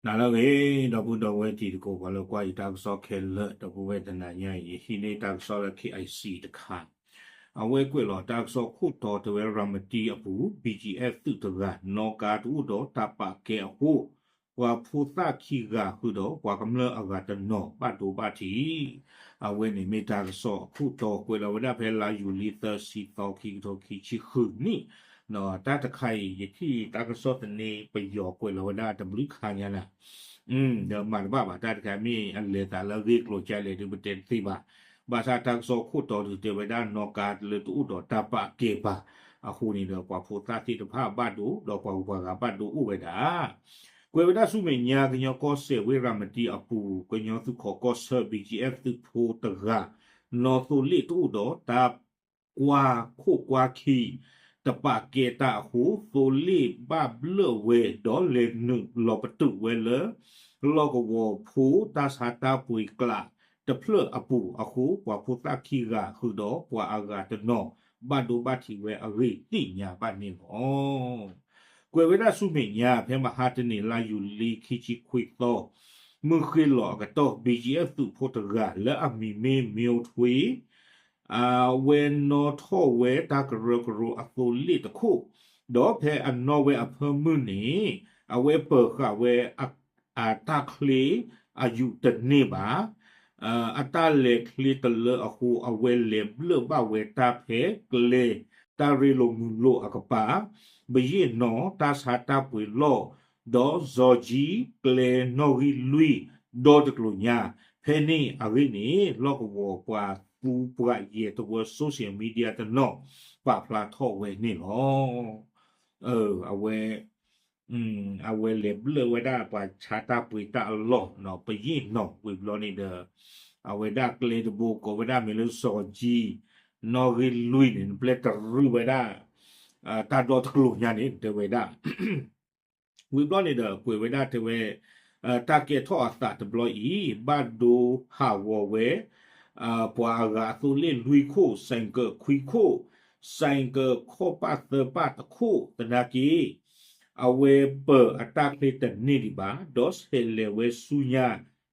နၤလၢအဂ့ၤ ဒီပုၢ်ဒီဝဲၢ်တံၤသကိး ပှၤလၢကွၢ်ယတၢ်ကစီၣ်ခဲလၢာ် ဒီပုၢ်ဝဲၢ်တနၤညါအံၤ ယဟံးန့ၢ်တၢ်ကစီၣ်လၢ K I C တခါ, အဝဲကွဲးလီၤတၢ်ကစီၣ်ခိၣ်တီတဲဝဲ ရၤမတံအပူၤ B G F သုးတဂၤ နီၣ်ကါတအိၣ်ဒီးတၢ်ပာ်ကဲအဃိ ပှၤဖိသၣ်ခံဂၤဃုာ်ဒီးပှၤကမျၢၢ်အဂၤတနီၤဘၣ်ဒိဘၣ်ထံး အဝဲန့ၣ်မ့ၢ်တၢ်ကစီၣ်အခိၣ်တီကွဲးလီၤဝဲဒၣ်ဖဲလါယူၤလံသၢဆံသီ ခံကထိခံဆံဃုနံၣ်, တၢ်တခါအံၤ ယထံၣ်တၢ်ကစီၣ်သန့ ပယီၤကွဲးလီၤဝဲဒၣ်တဘျုးခါညါနၤ, ဒီးမၤတဘၣ်ဘၣ် တၢ်တခါမ့ၢ်အလဲၤသးလၢအဂ့ၢ်ကျိၤကလဲၣ်ဒီး ပတဲတသ့ဘၣ်. ဘၣ်ဆၣ်တၢ်ကစီၣ်ခိၣ်တီဒုးတဲဝဲဒၣ် နီၣ်ကါလၢတအိၣ်ဒီးတၢ်ပာ်ကဲပှၤ အဃိန့ၣ်ဒီး ပှၤဖိသၣ်သ့ၣ်တဖၣ်ဘၣ်ဒိ ဒီးပှၤဂုၤပှၤဂၤဘၣ်ဒိအိၣ်ဝဲဒၣ် ကွဲးဝဲဒၣ်ဆူမဲာ်ညါ ကညီကီၢ်စဲၣ်ဝ့ၢ်ရၤမတံအပူၤ ကညီသုးခိးကီၢ်ဆၢ B G F သုးဖိတဂၤ နီၣ်သိလ့ၣ်တအိၣ်ဒီးတၢ်ကွၢ်ခိၣ်ကွၢ်ခံ တပာ်ကဲတၢ်အဃိ သိလ့ၣ်ဘၣ်ဘျၢၣ်ဝဲ ဒီးလဲၤနုာ်လီၤပတုာ်ဝဲလၢ လီၢ်ကဝီၤဖိတၢ်ဆါတၢ်ပှ့ၤကျးတဖျၢၣ်အပူၤအဃိ ပှၤဖိသၣ်ခံဂၤဃုာ်ဒီးပှၤအဂၤတနီၤ ဘၣ်ဒိဘၣ်ထံးဝဲအဂ့ၢ်သ့ၣ်ညါဘၣ်န့ၣ်လီၤ. ကွဲးဝဲဒၣ်ဆူမဲာ်ညါ ဖဲမဟါတနံၤ လါယူၤလံခံဆံခွံသီ မုၢ်ဃ့ၢ်လီၤအကတီၢ် B G F သုးဖိတဂၤ လၢအမံၤမ့ၢ် မ့ၢ်အိၣ်ထွ့ အဝဲနီၣ်ထီၣ်ဝဲတၢ်ကရၢကရိအသိလ့ၣ်တခိၣ်, ဒီးဖဲအနီၣ်ဝဲအဖၢမုၢ်န့ၣ် အဝဲပၢၤဃာ်ဝဲအတၢ်ချ့အယူၤတန့ၢ်ဘၣ်. အတၢ်လဲၤချ့တလၢအဃိ အဝဲလဲၤဘျၢၣ်ဘၣ်ဝဲတၢ်ဖဲကျဲ တၢ်ရ့လိာ်မုာ်လိာ်အကပၤ ပယ့ၣ်နီၣ် တၢ်ဆါတၢ်ပှ့ၤလီၢ် ဒီးစီၤကၠံ ကျဲနီၣ်ဂံၢ်လွံၢ် ဒီတကျိၤညါ ဖဲန့ၣ်အဂ့ၢ်န့ၣ် လီၢ်ကဝီၤပှၤသူပှၤယဲၢ်တဝၢ social media တနီၤ ပာ်ဖျါထီၣ်ဝဲန့ၣ်လီၤ. အဝဲ အဝဲလဲၤဘျၢၣ်ဝဲဒၣ်ပှၤဆါတၢ်ပှ့ၤတၢ်အလီၢ် ပယ့ၣ်နီၣ် ဝံၤဘျီန့ၣ်ဒီး အဝဲဒၣ်ကျဲတဘိကိးဝဲဒၣ်မ့ၢ်လၢစီၤကၠံ နီၣ်ဂံၢ်လွံၢ်န့ၣ် ပျဲတရုၢ်ဝဲဒၣ် တၢ်ဒီတကျိၤညါန့ၣ် တဲဝဲဒၣ် ဝံၤဘျီန့ၣ်ဒီး ကွဲးဝဲဒၣ်တဲဝဲ တၢ်ကဲထီၣ်အသးတဘျီအံၤ ဘၣ်ဒိဟးဂီၤဝဲ ပှၤအဂၤအသိလ့ၣ်လွံၢ်ခိၣ်, စဲးကၢးခွံခိၣ်, စဲးကၢးခီၣ်ပၣ်သၢပၣ်တခိၣ်သနာ်က့ အဝဲပၢၤအတၢ်ချ့တန့ၢ်ဒံးဘၣ် ဒီးဆဲးလဲၤဝဲဆူညါ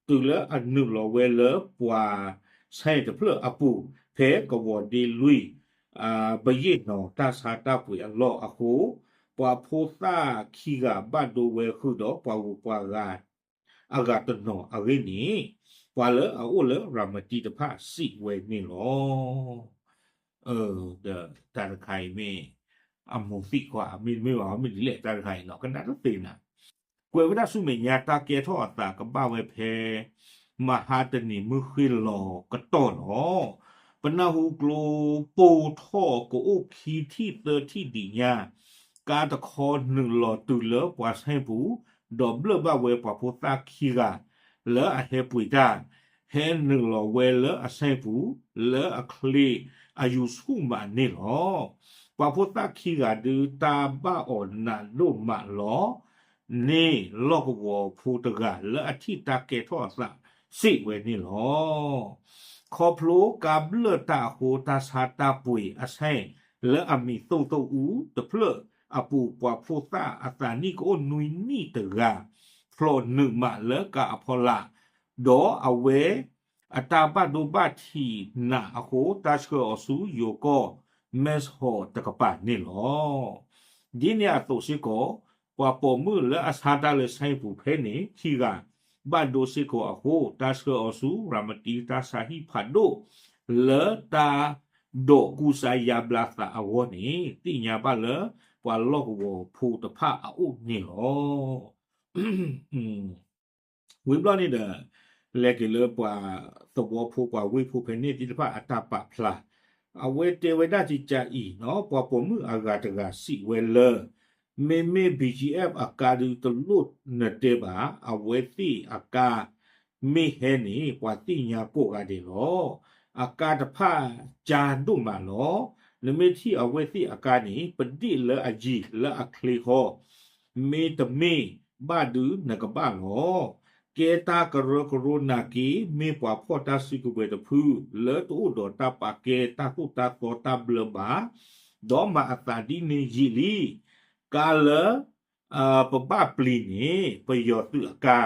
တုၤလၢအနုာ်လီၤဝဲလၢပှၤဆဲးတဖျၢၣ်အပူၤ ဖဲကဝီၤဒ့လွံၢ် ပယ့ၣ်နီၣ်တၢ်ဆါတၢ်ပှ့ၤအလီၢ်အဃိ ပှၤဖိသၣ်ခံဂၤဘၣ်ဒိဝဲဃုာ်ဒီးပှၤဂုၤပှၤဂၤ အဂၤတနီၤအဂ့ၢ်န့ၣ် ပှၤလၢအအိၣ်လၢရၤမတံတဖၣ်စံးဝဲန့ၣ်လီၤ. ဒီးတၢ်တခါအံၤမ့ၢ် အမိၢ်သံကွၢ် မ့တမ့ၢ်ဘၣ် မ့ၢ်ဒ်လဲၣ်တၢ်တခါအံၤနီၤ ကနၣ်တသ့နၤ ကွဲးဝဲဒၣ်ဆူမဲာ်ညါ တၢ်ကဲထီၣ်အသးကဘၣ်ဝဲဖဲ မဟါတနံၤမုၢ်ဃ့ၢ်လီၤကတီၢ်လီၤ. ပနၢ်ဟူကျိ ပိၢ်ထီၣ်ကအိၣ်ခံထံၣ်သၢထံၣ်ဒံးညါ ကါတခီနုာ်လီၤတုၤလၢပှၤဆဲးပူၤ ဒီးဘျၢၣ်ဘၣ်ဝဲပှၤဖိသၣ်ခံဂၤ လၢအဟဲပှ့ၤတၢ် ဟဲနုာ်လီၤဝဲလၢအဆဲးပူၤ လၢအချ့အယူၤဆူၣ်မးန့ၣ်လီၤ. ပှၤဖိသၣ်ခံဂၤဒုးတၢ်ဘၣ်အီၤနးဒိၣ်မးလီၤ န့ၣ်လီၢ်ကဝီၤဖိတဂၤလၢအထံၣ်တၢ်ကဲထီၣ်အသးစံးဝဲန့ၣ်လီၤ. ခီဖျိကါဘျၢၣ်တၢ်အဃိ တၢ်ဆါတၢ်ပှ့ၤအဆဲးလၢအမံၤသိၣ်သိၣ်အူတဖျၢၣ်အပူၤ ပှၤဖိသၣ်အသးနံၣ်ကအိၣ်နွံနံၣ်တဂၤ ဖျိးနုာ်မးလၢကါအဖီလာ် ဒီးအဝဲ အတၢ်ဘၣ်ဒိဘၣ်ထံးနးအဃိ တၢ်ဆှၢအီၤဆူယိၤကီၢ် မဲၢ်ဟီၣ်တကပၤန့ၣ်လီၤ. ဒ်န့ၣ်အသိးစ့ၢ်ကီး ပှၤပိာ်မုၣ်လၢအဆါတၢ်လၢဆဲးပူၤဖဲန့ၣ်ခံဂၤ ဘၣ်ဒိစ့ၢ်ကီးအဃိ တၢ်ဆှၢအီၤဆူရၤမတံတၢ်ဆါဟံၣ်ဖးဒိၣ် လၢတၢ်ဒိးကူစါယါဘျါသးအဂီၢ်န့ၣ် သ့ၣ်ညါဘၣ်လၢပှၤလီၢ်ကဝီၤဖိတဖၣ်အအိၣ်န့ၣ်လီၤ. ဝံၤဘျီန့ၣ်ဒီး လဲၤက့ၤလၢပှၤသဝီဖိပှၤဝ့ၢ်ဖိဖဲန့ၣ်သ့ၣ်တဖၣ်အတၢ်ပာ်ဖျါ အဝဲတဲဝဲဒၣ်ကကးအံၤနီၤ ပှၤပိာ်မုၣ်အဂၤတဂၤစံးဝဲလၢ မ့မ့ၢ် BGF အကါဒုးတလိၣ်နတဲဘၣ် အဝဲသ့ၣ်အကါ မ့ၢ်ဟဲန့ၣ် ပှၤသ့ၣ်ညါကိးဂၤဒဲးလီၤ. အကါတဖၣ်ကါဒိၣ်မးလီၤ. နမ့ၢ်ထံၣ်အဝဲသ့ၣ်အကါန့ၣ် ပဒ့ၣ်လၢအယံၤလၢအချ့ဃီ မ့တမ့ၢ်ဘၣ်ဒုးနကဘၣ်လီၤ. ကဲတၢ်ကရၢကရိနာ်က့ မ့ၢ်ပှၤဖီၣ်တၢ်စုကဝဲၤတဖု လၢတအိၣ်ဒီးတၢ်ပာ်ကဲတၢ်သိၣ်တၢ်သီတၢ်ဘျၢဘၣ်, ဒီးမၤအသးဒ်န့ၣ်ယံာ်လံ. ကါလၢ ပဘၣ်ပျံၤန့ၣ် ပယီၤသုးအကါ,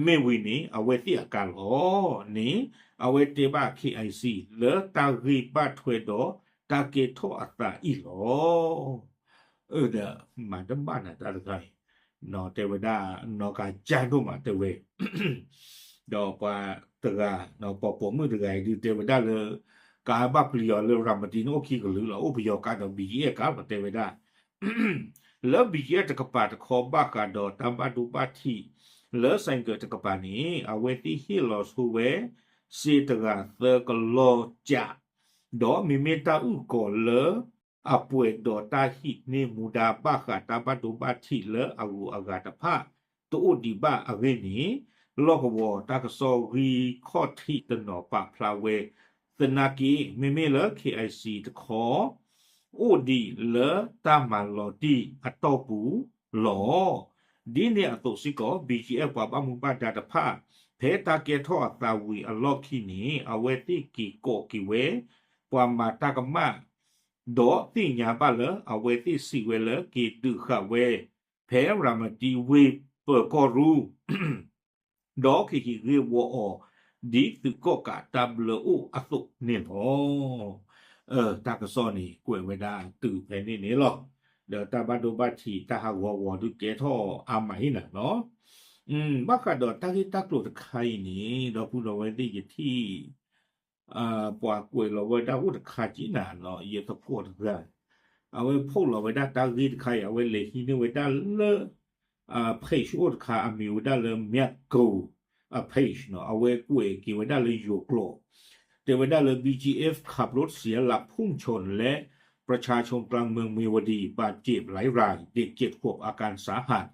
မ့ၢ်ဝံၤန့ၣ် အဝဲသ့ၣ်အကါလီၤန့ၣ် အဝဲတဲဘၣ် K I C လၢတၢ်ဂ့ၢ်ဘၣ်ထွဲဒီးတၢ်ကဲထီၣ်အသးအံၤလီၤ. ဒီးမၤတဘၣ်နၤတၢ်တခါအံၤ, တဲဝဲဒၣ် နီၢ်ကါကၢ်ဒိၣ်မးတဲဝဲ ဒီးပှၤတဂၤ ပှၤပိာ်မုၣ်တဂၤအံၤဒုးတဲဝဲဒၣ်လၢ ကါဘၣ်ပျံၤအီၤလၢရၤမတံန့ၣ်အိၣ်ခံကလုာ်လီၤ, အိၣ်ပယီၤကါဒီး B G F ကါလီၤ တဲဝဲဒၣ် လၢ B G F တကပၤတခီဘၣ်ဃးဒီးတၢ်ဘၣ်ဒိဘၣ်ထံး လၢ ဆိုင်ကယ် တကပၤန့ၣ် အဝဲသ့ၣ်ဟ့ၣ်လီၤဆိဝဲ စ့တဂၤသၢကလီၢ်ကၠး ဒီးမ့မ့ၢ်တၢ်အုၣ်ကီၤလၢ အပှဲၤဒီးတၢ်ဟံးန့ၢ်မူဒါဘၣ်ဃးတၢ်ဘၣ်ဒိဘၣ်ထံးလၢအဂုၤအဂၤတဖၣ် တအိၣ်ဒံးဘၣ်အဂ့ၢ်န့ၣ် လီၢ်ကဝီၤတၢ်ကစီၣ်ဂံၢ်ခီၣ်ထံးတနီၤပာ်ဖျါဝဲ သနာ်က့ မ့မ့ၢ်လၢ K I C တခီ အိၣ်ဒံးလၢတၢ်မၤလီၤတံၢ်အတီၢ်ပူၤလီၤ. ဒ်န့ၣ်အသိးစ့ၢ်ကီး B G F ပှၤဘၣ်မူဘၣ်ဒါတဖၣ် ဖဲတၢ်ကဲထီၣ်အသးဝံၤအလီၢ်ခံန့ၣ် အဝဲသ့ၣ်က့ၤကိးက့ၤဝဲ ပှၤမၤတၢ်ကမၣ် ဒီးသ့ၣ်ညါဘၣ်လၢအဝဲသ့ၣ်စံးဝဲလၢက့ၤဒုးဃာ်ဝဲ ဖဲရၤမတံဝ့ၢ်ပၢၤကီၢ်ရူၢ် ဒီးကဟံးဂ့ၢ်ဝီအီၤ ဒ်သုးကီၣ်ကးတၢ်ဘျၢအိၣ်အသိးန့ၣ်လီၤ. တၢ်ကစီၣ်န့ၣ် ကွဲးဝဲဒၣ်တုၤဖဲန့ၣ်န့ၣ်လီၤ. ဒီးတၢ်ဘၣ်ဒိဘၣ်ထံးတၢ်ဟးဂီၤဂီၤဒုးကဲထီၣ်အါမးဟံၣ်နၤနီၤ. ဘၣ်ဃးဒီးတၢ်ဂ့ၢ်တၢ်ကျိၤတခါအံၤန့ၣ် ဒီပုၢ်ဒီဝဲၢ်သ့ၣ်ယထံၣ် ပှၤကွဲးလီၤဝဲဒၣ်အိၣ်တခါက့နၤနီၤ ယသကိးတဂၤ အဝဲဖီၣ်လီၤဝဲဒၣ်တၢ်ဂ့ၢ်တခါအံၤ အဝဲလဲၤဟံးန့ၢ်ဝဲဒၣ်လၢ page အိၣ်တခါ အမံၤဝဲဒၣ်လၢ Myanmar Go အ page နီၤ အဝဲကွဲးက့ၤဝဲဒၣ်လၢယိၤကျိာ် တဲဝဲဒၣ်လၢ B G F ขับรถเสียหลักพุ่งชนและประชาชนกลางเมืองเมียวดีบาดเจ็บหลายราย เด็กเจ็ดขวบอาการสาหัส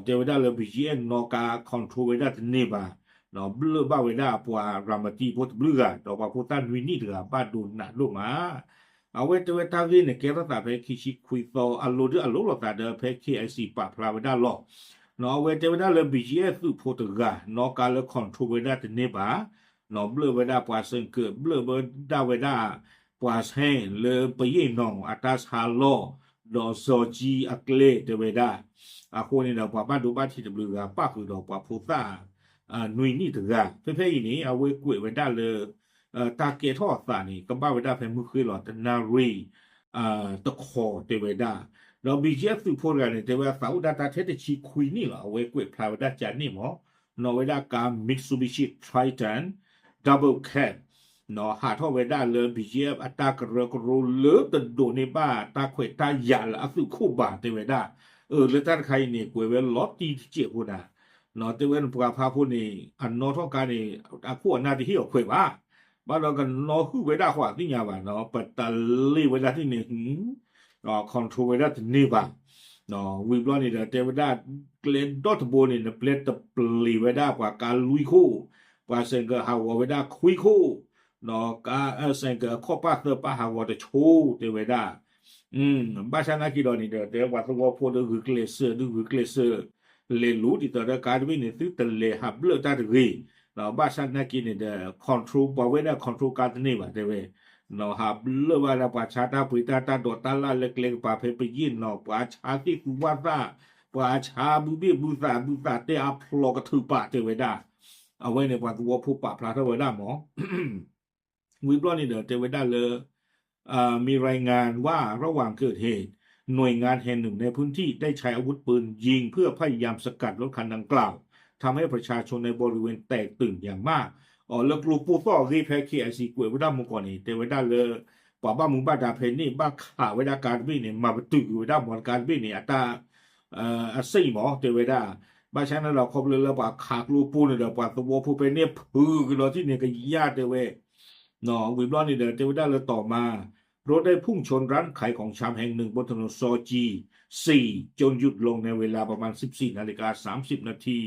တဲဝဲဒၣ်လၢ B G F နီၢ်ကါ control ဝဲဒၣ်တန့ၢ်ဘၣ် ဘျၢၣ်ဘၣ်ဝဲဒၣ်ပှၤရၤမတံဖိတဘျုးဂၤ ဒီးပှၤဖိသၣ်နွံနံၣ်တဂၤဘၣ်ဒိနးဒိၣ်မး အဝဲတဲဝဲတၢ်ဂ့ၢ်န့ၣ် ကဲထီၣ်သးဖဲခံဆံခွံသီ အလိၤဒုးအလိၤလိာ်သးဒီးဖဲ K I C ပာ်ဖျါဝဲဒၣ်လီၤ. အဝဲတဲဝဲဒၣ်လၢ B G F သုးဖိတဂၤ နီၢ်ကါလၢ control ဝဲဒၣ်တန့ၢ်ဘၣ် ဘျၢၣ်ဝဲဒၣ်ပှၤစၢကၢး ဘျၢၣ်ဝဲဒၣ်ဝဲဒၣ် ပှၤဆဲလၢပယဲၢ်နီၢ်အတၢ်ဆါလီၢ် ဒီးစီၤကၠံအကျဲတဲဝဲဒၣ် အဃိန့ၣ်ဒီး ပှၤဘၣ်ဒိဘၣ်ထံးတဘျုးဂၤ ပၣ်ဃုာ်ဒီးပှၤဖိသၣ် နွံနံၣ်တဂၤ ဖဲဖဲအံၤန့ၣ် အဝဲကွဲးဝဲဒၣ်လၢ တၢ်ကဲထီၣ်အသးန့ၣ် ကဘၣ်ဝဲဒၣ်ဖဲမုၢ်ဃ့လီၤတနၣ်ရံၣ် တခီတဲဝဲဒၣ် ဒီး B G F သုးဖိတဂၤန့ၣ် တဲဝဲအသးအိၣ်ဒၣ်တၢ်ထဲတဆံခွံနံၣ်လီၤ အဝဲကွဲးဖျါဝဲဒၣ်ကန့ၣ်မး နီၢ်ဝဲဒၣ်ကါ Mitsubishi Triton Double Cab ဟးထီၣ်ဝဲဒၣ်လၢ B G F အတၢ်ကရၢကရိလၢတဒိးန့ၢ်ဘၣ်တၢ်ခွဲးတၢ်ယာ်လၢအသုးခိၣ်ဘၣ်တဲဝဲဒၣ် အၢလၢတၢ်တခါအံၤန့ၣ် ကွဲးဝဲလီၤတံၢ်တစဲးဖိဒၣ် တဲဝဲပှၤဖးဖိန့ၣ် အနီၣ်ထီၣ်ကါန့ၣ် အခိၣ်အနၢ်တဟ့ၣ်အီၤခွဲးဘၣ် ဘၣ်ဒီးကနီၣ်ဟုၣ်ဝဲဒၣ်ဃီသ့ၣ်ညါဘၣ်နီၤ ပတလ့ၣ်ဝဲဒၣ်သ့ၣ်န့ၣ် control ဝဲဒၣ်တန့ၢ်ဘၣ် ဝံၤဘျီန့ၣ်ဒီး တဲဝဲဒၣ် ကျဲဒီတဘိန့ၣ် နပျဲတပျ့ၤဝဲဒၣ်ပှၤကါလွံၢ်ခိၣ် ပှၤစဲကဟးဂီၤဝဲဒၣ်ခွံခိၣ် ကါစဲကအခီၣ်ပၣ်သၢပၣ်ဟးဂီၤတဆိ တဲဝဲဒၣ် ဘၣ်ဆၣ်နာ်က့ဒီးန့ၣ်ဒီး တဲပှၤသဝီဖိဒီးဂုာ်ကျဲးစၢးဒုးဂုာ်ကျဲးစၢး လဲၤလူၤဒ်သိးဒီးကါတဘ့ၣ်န့ၣ် သုတလဲၤဟးဘျၢၣ်တၢ်တဂ့ၤ ဘၣ်ဆၣ်နာ်က့န့ၣ်ဒီး control ပှၤဝဲဒၣ် control ကါတန့ၢ်ဘၣ်တဲဝဲ ဟးဘျၢၣ်ဘၣ်ဒၣ်ပှၤဆါတၢ်ပှ့ၤတၢ်တၢ်ဒိးတၢ်လၢ်လၢကျဲကပၤဖဲပယဲၢ်နီၢ် ပှၤဆါသ့ၣ်သူဝၣ်သၣ် ပှၤဆါဘုဘ့ၣ်ဘုသးဘုသးတဲအဖျိးကထုးပာ်တဲဝဲဒၣ် အဝဲန့ၣ်ပှၤသဝီဖိပာ်ဖျါထီၣ်ဝဲဒၣ်မး ဝံၤဘျီန့ၣ်ဒီးတဲဝဲဒၣ်လၢ มีรายงานว่าระหว่างเกิดเหตุ หน่วยงานแห่งหนึ่งในพื้นที่ได้ใช้อาวุธปืนยิงเพื่อพยายามสกัดรถคันดังกล่าว ทำให้ประชาชนในบริเวณแตกตื่นอย่างมาก အီၤလၢကျိပိၢ်သီၣ်အဂ့ၢ်ဖဲ K I C ကွဲးဝဲဒၣ်မုၢ်ကီၢ်န့ၣ် တဲဝဲဒၣ်လၢ ပှၤဘၣ်မူဘၣ်ဒါဖဲန့ၣ် ဘၣ်ခးဝဲဒၣ်ကါတဘ့ၣ်န့ၣ် မၤပတုာ်ကွံာ်ဝဲဒၣ်မီတကါတဘ့ၣ်န့ၣ် အတၢ် အစ့ၣ်မး တဲဝဲဒၣ် ဘၣ်ဆၣ်န့ၣ်ဒီးခီဖျိလၢပှၤခးကျိပိၢ်န့ၣ်ဒီး ပှၤသဝီဖိဖဲန့ၣ်ဖုးကဒီးထံၣ်န့ၣ်ကယၢ်တဲဝဲ ဝံၤဘျီန့ၣ်ဒီး တဲဝဲဒၣ်လၢတီၤမး รถได้พุ่งชนร้านขายของชำแห่งหนึ่งบนถนนซอจี สี่ จนหยุดลงในเวลาประมาณ สิบสี่นาฬิกาสามสิบนาที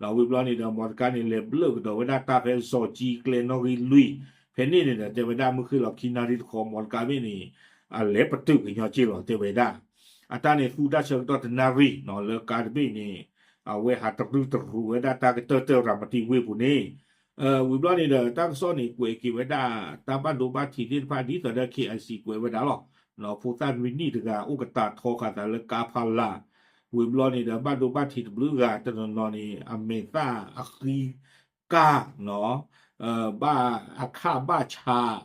ဒီးဝံၤဘျီန့ၣ်ဒီး မီတကါန့ၣ် လဲၤဘျၢၣ်ကဒီးဝဲဒၣ်တၢ်ဖဲစီၤကၠံကျဲနီၣ်ဂံၢ်လွံၢ် ဖဲန့ၣ်န့ၣ်ဒီး တဲဝဲဒၣ်မုၢ်ဃ့ၢ်လီၤခံနၣ်ရံၣ်တခီ မီတကါဘ့ၣ်န့ၣ် အလဲၤပတုာ်ကညီက့လီၤ တဲဝဲဒၣ် အတၢ်န့ၣ်သူတၢ်ဆၢကတီၢ်တနၣ်ရံၣ်နီၤ လၢကါတဘ့ၣ်န့ၣ် အဝဲဟးတရူးတရူးဝဲဒၣ်တၢ်ကတၢၢ်တၢၢ်ရၤမတံဝ့ၢ်ပူၤန့ၣ် ဝံၤဘျီန့ၣ်ဒီး တၢ်ကစီၣ်န့ၣ် ကွဲးက့ၤဝဲဒၣ် တၢ်ဘၣ်ဒိဘၣ်ထံးသ့ၣ်တဖၣ်ဒ်သိးဒီး K I C ကွဲးဝဲဒၣ်လီၤ. ဖိသၣ်နွံနံၣ်တဂၤ အိၣ်ကတၢၢ်ထီဃာ်သးလၢကါဖးလၢ် ဝံၤဘျီန့ၣ်ဒီး ဘၣ်ဒိဘၣ်ထံးတဘျုးဂၤ တနီၤနီၤန့ၣ် အမဲာ်သၣ်အဃံကၢ်နီၤ, ဘၣ်အခၣ်ဘၣ်ဆး,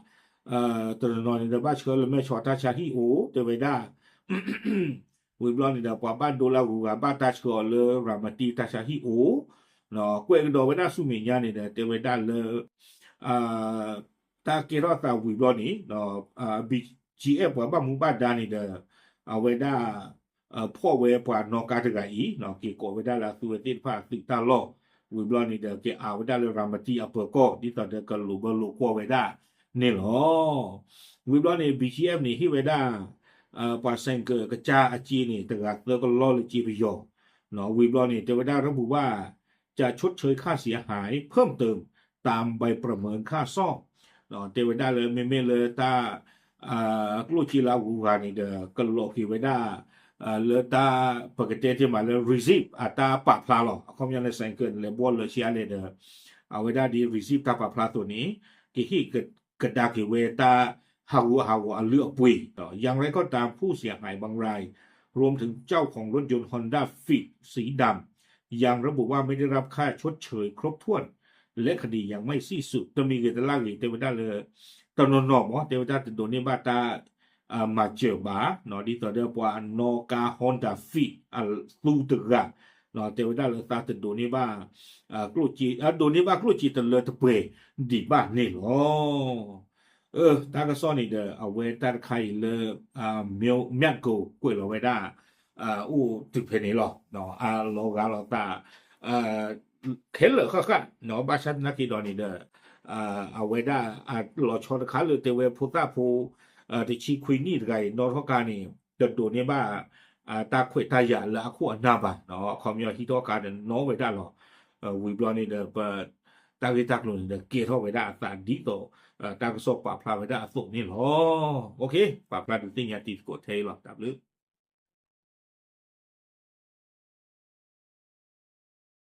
တနီၤနီၤန့ၣ်ဒီး ဘၣ်ဆှၢလၢမဲၢ်ဆီးတၢ်ဆါဟံၣ်အိၣ် တဲဝဲဒၣ် ဝံၤဘျီန့ၣ်ဒီး ပှၤဘၣ်ဒိလၢအဂုၤအဂၤ ဘၣ်တၢ်ဆှၢအီၤလၢ ရၤမတံ တၢ်ဆါဟံၣ်အိၣ်, ကွဲးကဒီးဝဲဒၣ်ဆူမဲာ်ညါန့ၣ်ဒီး တဲဝဲဒၣ်လၢ တၢ်ကဲထီၣ်သးဝံၤဘျီန့ၣ် ဘီကၠံအဲၣ် ပှၤဘၣ်မူဘၣ်ဒါန့ၣ်ဒီး အဝဲဒၣ် ဖီၣ်ဝဲပှၤနီၣ်ကါတဂၤအံၤ က့ၤကိးဝဲဒၣ်လၢအသုဝဲသ့ၣ်တဖၣ်အသုးတၢ်လီၢ်, ဝံၤဘျီန့ၣ်ဒီး က့ၤအးဝဲဒၣ်လၢ ရၤမတံ အပၢၤကီၢ် ဒ်သိးဒီးကလိာ်ဘၢလိာ်ကွီၢ်ဝဲဒၣ်န့ၣ်လီၤ. ဝံၤဘျီန့ၣ် ဘီကၠံအဲၣ်န့ၣ် ဟ့ၣ်ဝဲဒၣ် ပှၤ ဆိုင်ကယ် ကစၢ်အစ့န့ၣ် တဂၤသၢကလီၢ်လၢစ့ပယီၤ, ဝံၤဘျီန့ၣ် တဲဝဲဒၣ် ระบุว่า จะชดเชยค่าเสียหายเพิ่มเติมตามใบประเมินค่าซ่อม တဲဝဲဒၣ်လၢ မ့မ့ၢ်လၢတၢ် ကျိၣ်စ့လၢအဂုၤအဂၤန့ၣ်ဒီး ကလိးက့ၤဝဲဒၣ် လၢတၢ် ပကတဲတ့ၢ်မးလၢ receipt အတၢ်ပာ်ဖျါလီၤ. အခီပညီန့ၣ် ဆိုင်ကယ် လဲၤဘှီလၢဆံးအါလဲၣ်ဒီး အဝဲဒၣ်ဒ် receipt တၢ်ပာ်ဖျါအသိးန့ၣ် ကဟ့ၣ်ကဒါက့ၤဝဲတၢ် ဟးဂူာ်ဟးဂီၤအလုၢ်အပှ့ၤ, อย่างไรก็ตาม ผู้เสียหายบางราย รวมถึงเจ้าของรถยนต์ Honda Fit สีดำ ยังระบุว่าไม่ได้รับค่าชดเชยครบถ้วน และคดียังไม่สิ้นสุด တမံၤဂ့ၤတလၢ်ဂ့ၤ တဲဝဲဒၣ်လၢ တနီၤနီၤမ့ၢ် တဲဝဲဒၣ်တဒိးန့ၢ်ဘၣ်တၢ် မၤစၢၤဘၣ် ဒ်သိးဒီးပှၤအနီၣ်ကါ Honda Fit အသူတဂၤ တဲဝဲဒၣ်လၢသးတဒိးန့ၢ်ဘၣ် ကျိၣ်စ့ ဒိးန့ၢ်ဘၣ်ကျိၣ်စ့တလၢတပှဲၤဒံးဘၣ်န့ၣ်လီၤ. တၢ်ကစီၣ်န့ၣ်ဒီး အဝဲတၢ်တခါအံၤလၢ မၠၣ်ကိၤ ကွဲးလီၤဝဲဒၣ် အိၣ်တုၤဖဲန့ၣ်လီၤ. အလီၤဂာ်လီၤသး ခဲလၢာ်ဃၣ်ဃၣ် ဘၣ်ဆၣ်သနာ်က့ဒီးန့ၣ်ဒီး အဝဲဒၣ်အလီၤဆီတခါလၢတဲဝဲဖိသၣ်ဖိ တဆံခွံနံၣ်တဂၤအံၤ နီၣ်ထီၣ်ကါန့ၣ် တဒိးန့ၢ်ဘၣ် တၢ်ခွဲးတၢ်ယာ်လၢအခိၣ်အနၢ်ဘၣ်, အခီပညီဟံးထီၣ်ကါဒီးနီၣ်ဝဲဒၣ်လီၤ. ဝံၤဘျီန့ၣ်ဒီး ပ တၢ်ဂ့ၢ်တၢ်ကျိၤန့ၣ်ဒီး ကဲထီၣ်ဝဲဒၣ်အသးဒ်သိး တၢ်ကစီၣ်ပာ်ဖျါဝဲဒၣ်အသိးန့ၣ်လီၤ. ပာ်ဖျါဒုးသ့ၣ်ညါတံၤသကိးထဲအံၤလီၤ. တၢ်ဘျုး